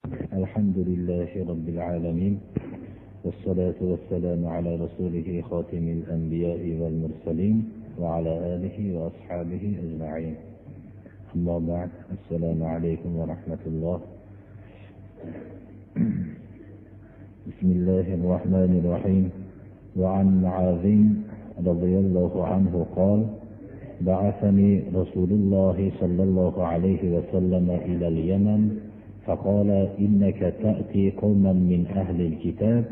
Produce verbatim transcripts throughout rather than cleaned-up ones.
الحمد لله رب العالمين، والصلاة والسلام على رسوله خاتم الأنبياء والمرسلين، وعلى آله وأصحابه أجمعين. أما بعد، السلام عليكم ورحمة الله. بسم الله الرحمن الرحيم. وعن معاذ رضي الله عنه قال: بعثني رسول الله صلى الله عليه وسلم إلى اليمن فقال: إنك تأتي قوما من أهل الكتاب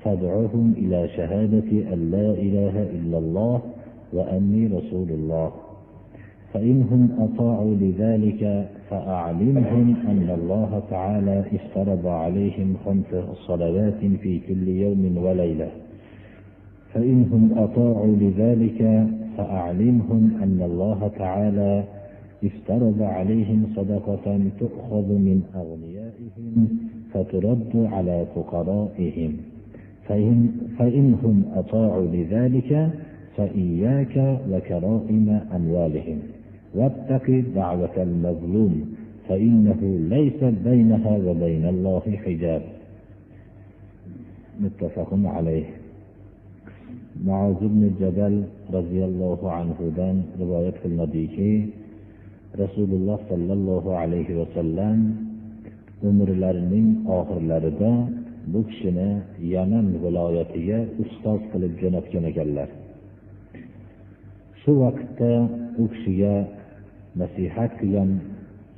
فادعهم إلى شهادة أن لا إله إلا الله وأني رسول الله، فإن هم أطاعوا لذلك فأعلمهم أن الله تعالى افترض عليهم خمس صلوات في كل يوم وليلة، فإن هم أطاعوا لذلك فأعلمهم أن الله تعالى افترض عليهم صدقة تؤخذ من أغنيائهم فترد على فقرائهم، فإن، فإن هم أطاعوا لذلك فإياك وكرائم أموالهم، واتق دعوة المظلوم، فإنه ليس بينها وبين الله حجاب. متفق عليه. مائاز ئىبنى جەبەل رەزىياللاھۇ ئەنھۇدىن رىۋايەت قىلىنىدۇكى، رەسۇلۇللاھ سەللەللاھۇ ئەلەيھى ۋەسەللەم ئۆمۈرلىرىنىڭ ئاخىرلىرىدا بۇ كىشىنى يەمەن ۋىلايىتىگە ئۇستاز قىلىپ جۆنەتكەن ئىكەنلەر. شۇ ۋاقىتتا ئۇ كىشىگە نەسىھەت قىلغان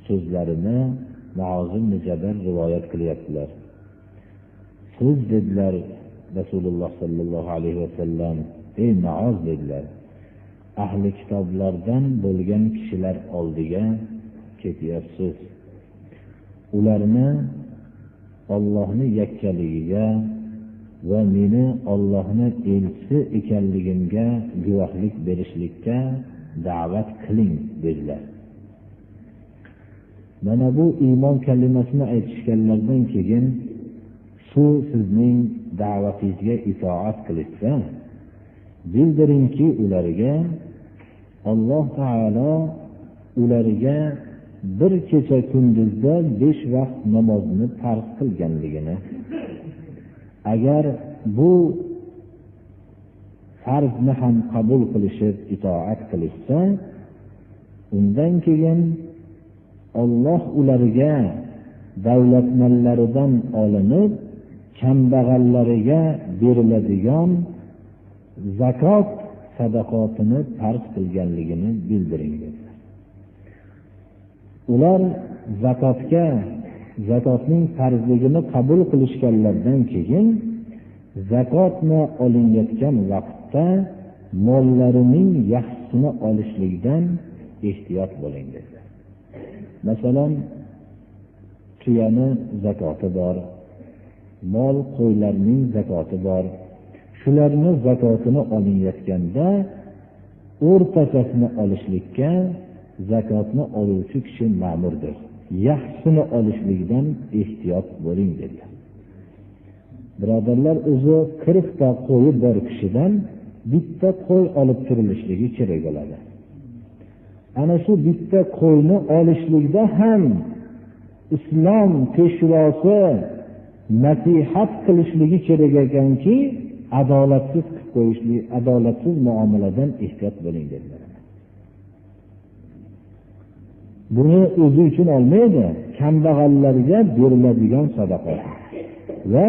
سۆزلىرىنى مائاز ئىبنى جەبەل رىۋايەت قىلىۋەتتىلەر. سىز، دېدىلەر، رەسۇلۇللاھ سەللەللاھۇ ئەلەيھى ۋەسەللەم، ئەي مائاز، دېدىلەر، ئەھلى كىتابلاردىن بولغان كىشىلەر ئالدىغا كېتىۋەپسىز. ئۇلارنى ئاللاھنى يەككىلىكىگە ۋە مېنى ئاللاھنى ئېلچىسى ئىكەنلىكىمگە گۇۋاھلىق بېرىشلىككە دەۋەت قىلىڭ، دېدىلەر. مانا بۇ ئىمان كەلىمەسىنى ئېيتىشكەنلەردىن كېيىن، شۇ سىزنىڭ دەۋىتىڭىزگە ئىتائەت قىلىشسا، بىلدۈرۈڭكى ئۇلارغا، ئاللاھ تائالا ئۇلارغا بىر كېچە كۈندۈزدە بەش ۋاق نامازنى پەرز قىلغانلىقىنى. ئەگەر بۇ پەرزنى ھەم قوبۇل قىلىشىپ ئىتائەت قىلىشسا، ئۇندىن كېيىن ئاللاھ ئۇلارغا دەۋلەتمەنلىرىدىن ئالىنىپ، كەمبەغەللەرگە بېرىلىدىغان زاكات سەدىقىسىنى پەرز قىلغانلىقىنى بىلدۈرۈڭ، دېدى. ئۇلار زاكاتقا، زاكاتنىڭ پەرزلىكىنى قوبۇل قىلىشقانلىرىدىن كېيىن، زاكاتنى ئالىۋاتقان ۋاقىتتا ماللىرىنىڭ ياخشىسىنى ئالىشلىقتىن ئېھتىيات بولۇڭ، دېدى. مەسىلەن، تۇيانى زاكاتى بار، مال قويلارنىڭ زاكاتى بار. شۇلارنى زاكاتىنى ئالىۋاتقاندا، ئورتاچىسىنى ئالىشلىققا زاكاتنى ئالغۇچى كىشى مەمۇردۇر. ياخشىسىنى ئالىشلىقتىن ئېھتىيات بولۇڭ، دېدى. بۇرادەرلەر، ئۆزى قىرىقتا قويى بار كىشىدىن بىتتە قوي ئالىپ تۇرۇلۇشلۇقى كېرەك بولىدۇ. ئەنە شۇ بىتتە قوينى ئالىشلىقتا ھەم ئىسلام پېشۋاسى نەسىھەت قىلىشلىقى كېرەك ئىكەنكى، ئادالەتسىز قىلىپ قويۇشلۇق، ئادالەتسىز مۇئامىلىدىن ئېھتىيات بولۇڭ، دېدى. بۇنى ئۆزى ئۈچۈن ئالمايدۇ، كەمبەغەللەرگە بېرىلىدىغان سەدىقە ۋە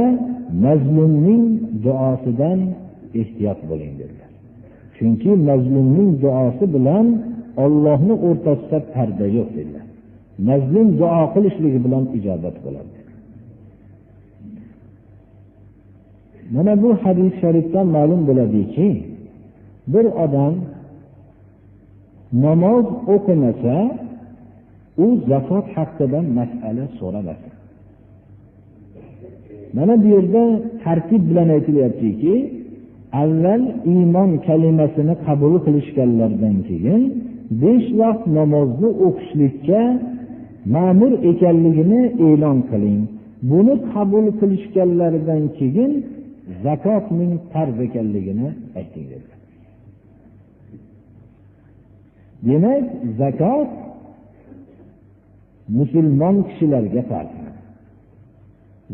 مەزلۇمنىڭ دۇئاسىدىن ئېھتىيات بولۇڭ، دېدى. چۈنكى مەزلۇمنىڭ دۇئاسى بىلەن ئاللاھنىڭ ئوتتۇرىسىدا پەردە يوق، دېدى. مەزلۇم دۇئا قىلىشلىقى بىلەن ئىجابەت بولىدۇ. مانا بۇ ھەدىس شەرىپتىن مەلۇم بولىدۇكى، بىر ئادەم ناماز ئوقۇمىسا، ئۇ زاكات ھەققىدە مەسئەلە سورىمايدۇ. مانا بۇ يەردە تەرتىپ بىلەن ئېيتىلىۋاتىدۇكى، ئەۋۋەل ئىمان كەلىمەسىنى قوبۇل قىلىشقانلاردىن كېيىن، بەش ۋاق نامازنى ئوقۇشلۇققا مەمۇر ئىكەنلىكىنى ئېلان قىلىڭ. بۇنى قوبۇل قىلىشقانلاردىن كېيىن، زاكاتنىڭ پەرز ئىكەنلىكىنى ئېيتىڭ، دېدى. دېمەك، زاكات مۇسۇلمان كىشىلەرگە پەرز.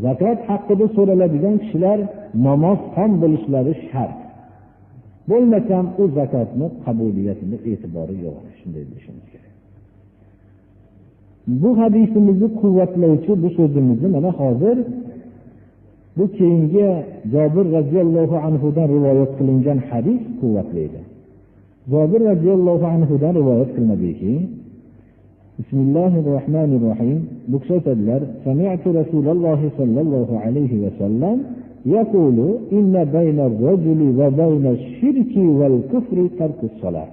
Zakot haqida so'raladigan kishilar namozxon bo'lishlari shart. Bo'lmasam, u zakotni qabuliyatini e'tibori yo'q. Shunday bilishimiz kerak. Bu hadisimizni quvvatlovchi bu so'zimizni mana hozir bu keyingi Jobir roziyallohu anhudan rivoyat qilingan hadis quvvatlaydi. Jobir roziyallohu anhudan rivoyat qilinadiki, Bismillahir Rahmanir Rahim. Bu kishi aytadilar, Sami'tu Rasululloh sallallohu alayhi va sallam yaqulu, inna baynar rajuli va baynash shirki val kufri tarkus salah.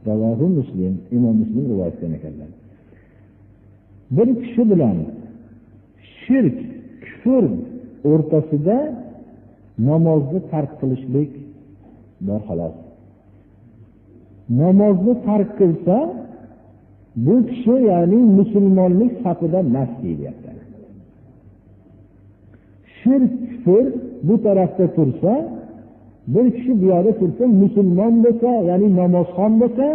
Ravahu Muslim, Imom Muslim rivoyat qilgan ekanlar. Bir kishi bilan shirk, kufr o'rtasida namozni tark qilishlik bor, xolos. Namozni tark qilsa, bu kishi, ya'ni musulmonlik safida emas, deyilyapti. Shirk, kufr bu tarafda tursa, bir kishi bu yoqda tursa, musulmon bo'lsa, ya'ni namozxon bo'lsa,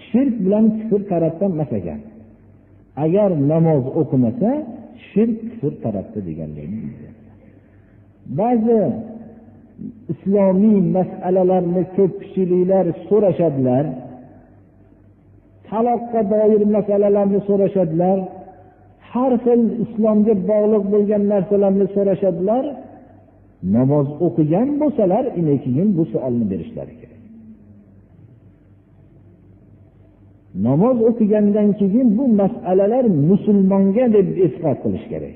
shirk bilan kufr tarafda emas ekan. Agar namoz o'qimasa, shirk, kufr tarafda deganligini bildi. Ba'zi islomiy masalalarni ko'pchiliklar so'rashadilar. Taloqqa doir masalalarni so'rashadilar. Har xil islomga bog'liq bo'lgan narsalarni so'rashadilar. Namoz o'qigan bo'lsalar, ine keyin bu savolni berishlari kerak. Namoz o'qigandan keyin bu masalalar musulmonga deb e'tiqod qilish kerak.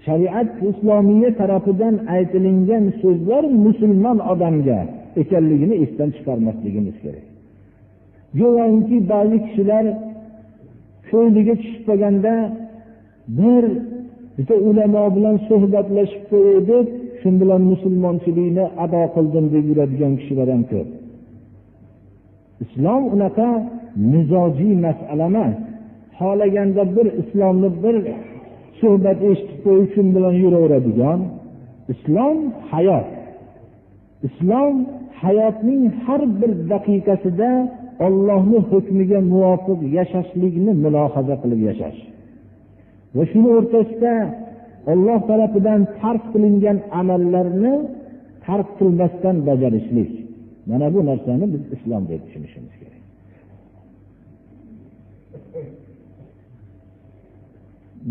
Shariat islomiyya tarafidan aytilingan so'zlar musulmon odamga ekanligini esdan chiqarmasligimiz kerak. Go'yoki ba'zi kishilar ko'ngliga tushib qolganda, bir bitta ulamo bilan suhbatlashib qo'yay deb, shu bilan musulmonchilikni ado qildim deb yuradigan kishilar ham ko'p. Islom unaqa mizojiy masala emas. Xohlaganda bir islomni bir suhbat eshitib qo'yib, shu bilan yuraveradigan. Islom hayot. Islom hayotning har bir daqiqasida Allohning hukmiga muvofiq yashashlikni mulohaza qilib yashash. Va shuni o'rtasida Alloh tarafidan farz qilingan amallarni tark qilmasdan bajarishlik. Mana bu narsani biz islom deb tushunishimiz kerak.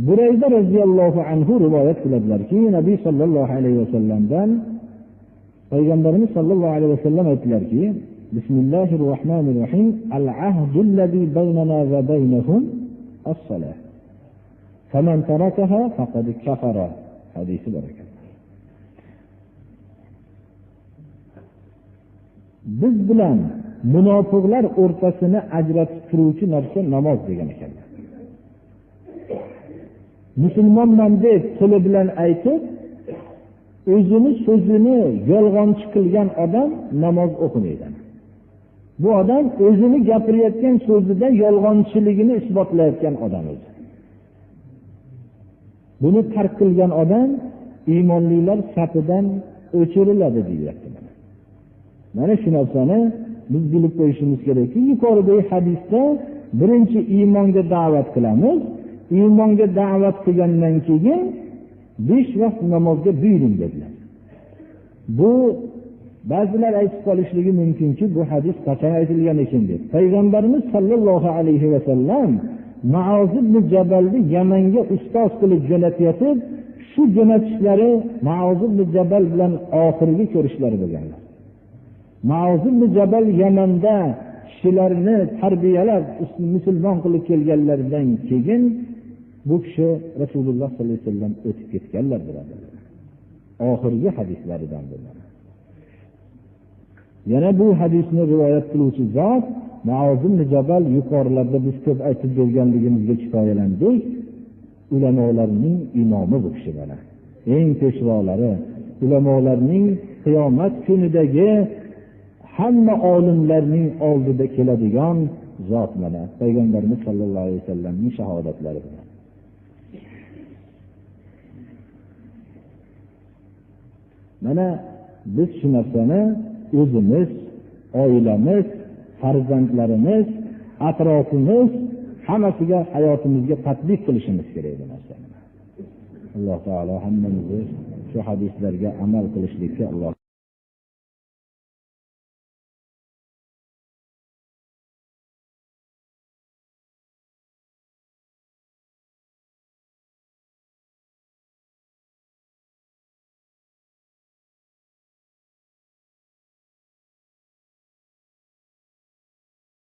Burayda roziyallohu anhu rivoyat qiladilarki, Nabiy sallallohu alayhi vasallamdan, Payg'ambarimiz sallallohu alayhi vasallam aytdilarki, Bismillahir Rahmanir Rahim, Al-ahdullazi baynana va baynahum as-salah. Faman tarakaha faqad kafara. Hadisi bor ekan. Biz bilan munofiqlar o'rtasini ajratib turuvchi narsa namoz, degan ekanlar. Musulmonman deb tili bilan aytib, o'zini so'zini yolg'onchi qilgan odam namoz o'qimaydi. Bu odam o'zini gapirayotgan so'zida yolg'onchiligini isbotlayotgan odam o'zi. Buni tark qilgan odam iymonlilar safidan o'chiriladi, deyapti. Mana, mana shu narsani biz bilib qo'yishimiz kerakki, yuqoridagi hadisda birinchi iymonga da'vat qilamiz, iymonga da'vat qilgandan keyin besh vaqt namozga buyuring, dedilar. Bu ba'zilar aytib qolishligi mumkinki, bu hadis qachon aytilgan ekan deb. Payg'ambarimiz sallallohu alayhi vasallam Maoz ibn Jabalni Yamanga ustoz qilib jo'natayotib, shu jo'natishlari Maoz ibn Jabal bilan oxirgi ko'rishlari bo'lganlar. Maoz ibn Jabal Yamanda kishilarni tarbiyalab, musulmon qilib kelganlaridan keyin bu kishi Rasululloh sollallohu alayhi vasallam o'tib ketganlar, birodarlar. Oxirgi hadislaridan bular. Yana bu hadisni rivoyat qiluvchi zot Maoz ibn Jabal, yuqorilarda biz ko'p aytib berganligimizga kifoyalandik, ulamolarning imomi bu kishi mana. Eng peshvolari, ulamolarning qiyomat kunidagi hamma olimlarning oldida keladigan zot mana. Payg'ambarimiz sallallohu alayhi vasallamning shahodatlari bilan. Mana, biz shu narsani o'zimiz, oilamiz, farzandlarimiz, atrofimiz hammasiga, hayotimizga tatbiq qilishimiz kerak bu narsani. ئاللا تائالا ھەممىمىزنى شۇ ھەدىسلەرگە ئەمەل قىلىشلىككە ئاللا